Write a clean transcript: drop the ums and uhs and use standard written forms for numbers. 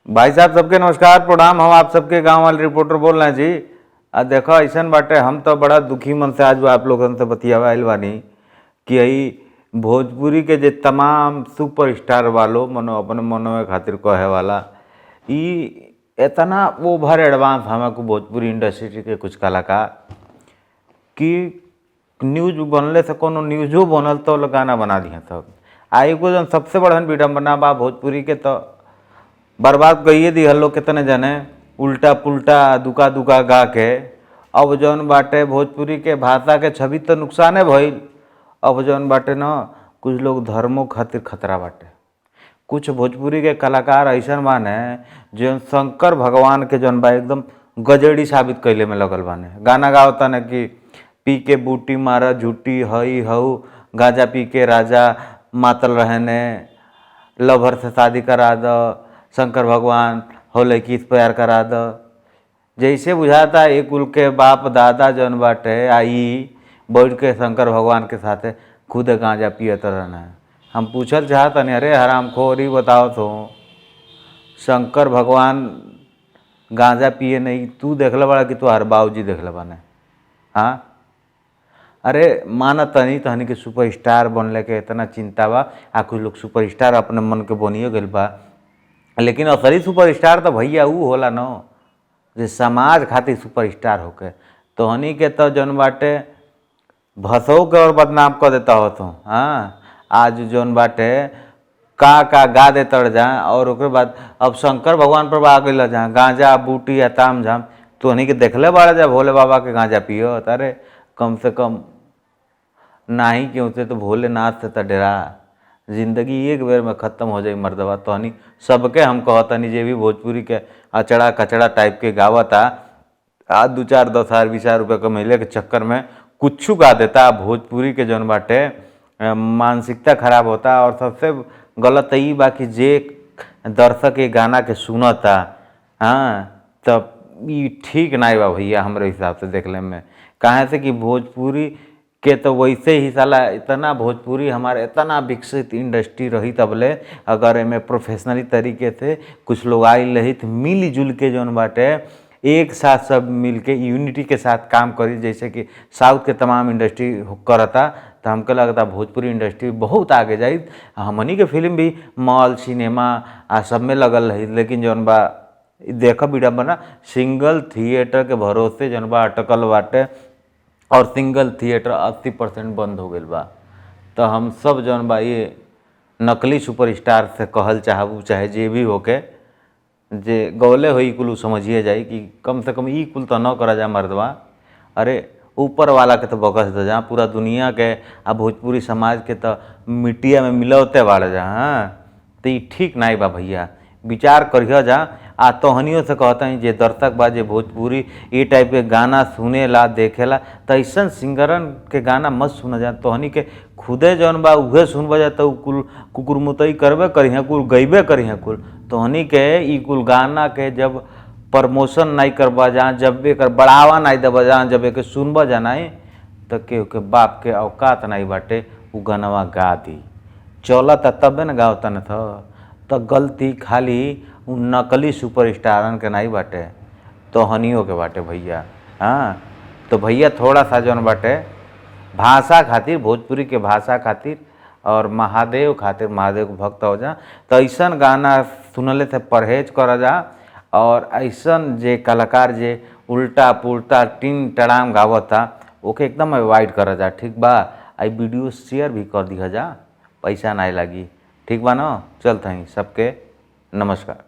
भाई साहब सबके नमस्कार, प्रणाम। हम आप सबके गांव वाले रिपोर्टर बोल रहे हैं जी। आ देखो ऐसन बाटे, हम तो बड़ा दुखी मन से आज आप लोगन से बतियावे आइल बानी कि ई भोजपुरी के जे तमाम सुपरस्टार वालो मनो अपने मनोवे खातिर कहे वाला ई इतना ओवर एडवांस हमें को भोजपुरी इंडस्ट्री के कुछ कलाकार कि न्यूज बनले से कोनो न्यूजो बनल तो लोग गाना बना दिए तब। आ एगो जन सबसे बड़हन विडम्बना बा भोजपुरी के, तो बर्बाद कइए दिहल लोग कितने जने उल्टा पुल्टा दुका दुका गा के। अब जौन बाटे भोजपुरी के भाषा के छवि तो नुकसाने भइल। अब जौन बाटे न कुछ लोग धर्मों खातिर खतरा बाटे। कुछ भोजपुरी के कलाकार ऐसन बाने जौन शंकर भगवान के जौन बा एकदम गजेड़ी साबित कइले में लगल बाने। गाना गावताने कि पी के बूटी मारा झूठी हई हऊ, गांजा पी के राजा मातल रहने, लभर से शादी करा द, शंकर भगवान हो लड़की से प्यार करा द। जैसे बुझाता एक कुल के बाप दादा जौन बाटे आई बैठ के शंकर भगवान के साथे खुद गांजा पियत रहना। हम पूछल चाहतनी, अरे हरामखोर, ई बताओ तो शंकर भगवान गांजा पिए नहीं तू देखले बड़ा कि तोहार बाबूजी देखले बाने? हाँ, अरे मानत तनी तहनी के सुपरस्टार बनले के इतना चिंता बा, आ कुछ लोग सुपरस्टार अपने मन के बनियो गइल बा, लेकिन असली सुपरस्टार तो भैया ऊ होला न जे समाज खातिर सुपरस्टार होके। तोहनी के तो जौन बाटे भसो के और बदनाम कर देता हो तो। हाँ, आज जौन बाटे का का गा देता जा और ओकरे बाद अब शंकर भगवान पर आ गइल जा गांजा बूटी या ताम झाम। तोहनी के देखले बाड़ा जा भोले बाबा के गांजा पियो? अरे कम से कम नाही क्यों से तो भोलेनाथ से त डरा। जिंदगी एक बेर में खत्म हो जाई मर्दवा। तोहनी सबके हम कहतनी जे भी भोजपुरी के अचड़ा कचड़ा टाइप के गावता, आ 2 4 10 हजार 20 हजार रुपया कमैले के चक्कर में कुछू गा देता, भोजपुरी के जौन बाटे मानसिकता खराब होता। और सबसे गलत ई बा कि जे दर्शक ये गाना के सुनता, हाँ, तब ई ठीक नहीं बा भैया हमरे हिसाब से देखले में। काहे से कि भोजपुरी के तो वैसे ही साला इतना भोजपुरी हमारे इतना विकसित इंडस्ट्री रही तबले अगर एमे प्रोफेशनली तरीके से कुछ लोग आइल रही तो मिल जुल के जौन बाटे एक साथ सब मिल के यूनिटी के साथ काम करी, जैसे कि साउथ के तमाम इंडस्ट्री करता, तो हमके लगता भोजपुरी इंडस्ट्री बहुत आगे जाई। हमनी के फिल्म भी मॉल सिनेमा आ सब में लगल रही, लेकिन जौन बा देख विडम्बना सिंगल थिएटर के भरोसे जौन बा अटकल बाटे और सिंगल थिएटर 80% बंद हो गइल बा। तो हम सब जौन बा ये नकली सुपरस्टार से कहल चाहबू, चाहे जे भी होके जे गौले होई कुल समझिए जाई कि कम से कम ई कुल तो न करा जा मर्दवा। अरे ऊपर वाला के तो बकस दे जा, पूरा दुनिया के आ भोजपुरी समाज के तो मिट्टिया में मिलौते बाड़ जा। हाँ, तो ई ठीक नहीं बा भैया, विचार करिह जा। आ तोहनियों से कहतनी जे दर्शक बा जे भोजपुरी ये टाइप के गाना सुनेला देखेला, तो ऐसन सिंगरन के गाना मत सुन जा। तोहनी के खुदे जौन बा उहे सुनबा जा तो कुल कुकुरमुतई करबे करिहे, कुल गइबे करिहे कुल। तोहनी के ई कुल गाना के जब प्रमोशन नहीं करबा जा, जब एकर बढ़ावा नहीं देबा जा, जब एके सुनबा जा नहीं, तो केहू के बाप के औकात नहीं बाटे उ गानवा गा दी। चलता तबे न गावता न तो गलती खाली उ नकली सुपरस्टारन के नहीं बाटे, तोहनियों के बाटे भैया। हाँ, तो भैया थोड़ा सा जौन बाटे भाषा खातिर, भोजपुरी के भाषा खातिर और महादेव खातिर, महादेव के भक्त हो जा तो ऐसन गाना सुनले से परहेज कर जा। और ऐसन जे कलाकार जे उल्टा पुल्टा टीन टड़ाम गावता ओके एकदम अवॉइड कर जा। ठीक बा? आई वीडियो शेयर भी कर दिया जा, पैसा नहीं लगी। ठीक बा न? चलत हई सबके, नमस्कार।